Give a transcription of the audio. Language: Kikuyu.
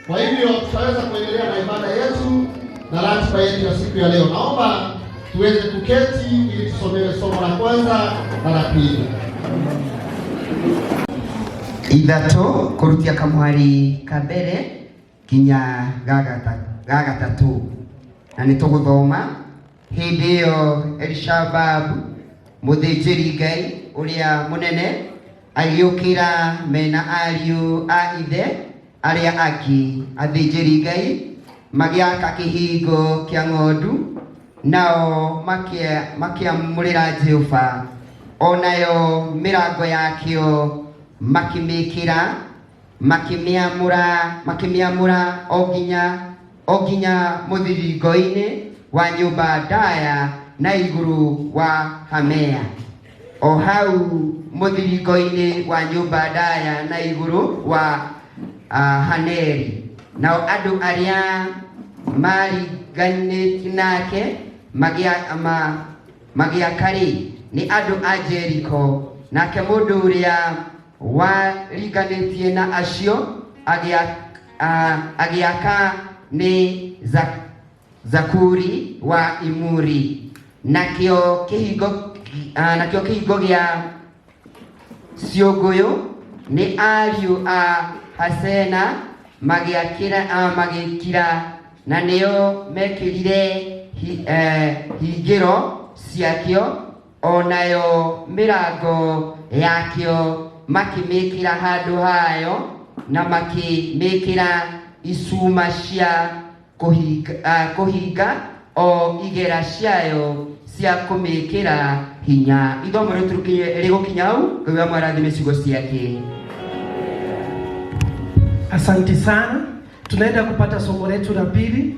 Kwa hivyo tutaweza kuendelea na ibada yetu na ratiba yetu ya siku ya leo. Naomba tuweze kuketi ili tusomewe somo la kwanza na la pili. Ithatũ kũrutia kamwari ka mbere nginya ga gatatũ, na nĩ tũgũthoma. Hĩndĩ ĩyo Elishababu mũthĩnjĩri Ngai ũrĩa mũnene agĩũkĩra mena ariũ a ithe arĩa angĩ athĩnjĩri Ngai magĩaka kĩhingo kĩa ng'ondu, nao makĩamũrĩra Jehova, onayo mĩrango yakĩo makĩmĩkĩra, makĩmĩamũra o nginya mũthiringo-inĩ wa nyũmba ndaya na igũrũ wa Hamea, o hau mũthiringo-inĩ wa nyũmba ndaya na igũrũ wa Haneri. Nao andũ arĩa maringanĩtie nake magĩaka-rĩ, nĩ andũ a Jeriko. Nake mũndũ ũrĩa waringanĩtie na acio agĩaka nĩ Zakuri wa Imuri. Nakĩo kĩhingo gĩa ciũngũyũ nĩ ariũ a Hasena magĩkira, na nĩo mekĩrire hingĩro ciakĩo, onayo mĩrango yakĩo makĩmĩkĩra handũ hayo, na makĩmĩkĩra icuma cia kũhinga o igera ciayo cia kũmĩkĩra hinya. Ithomo rĩtu rĩgũkinya hau. Ngai wa mwarathime ciugo ciake. Asante sana. Tunaenda kupata somo letu la pili.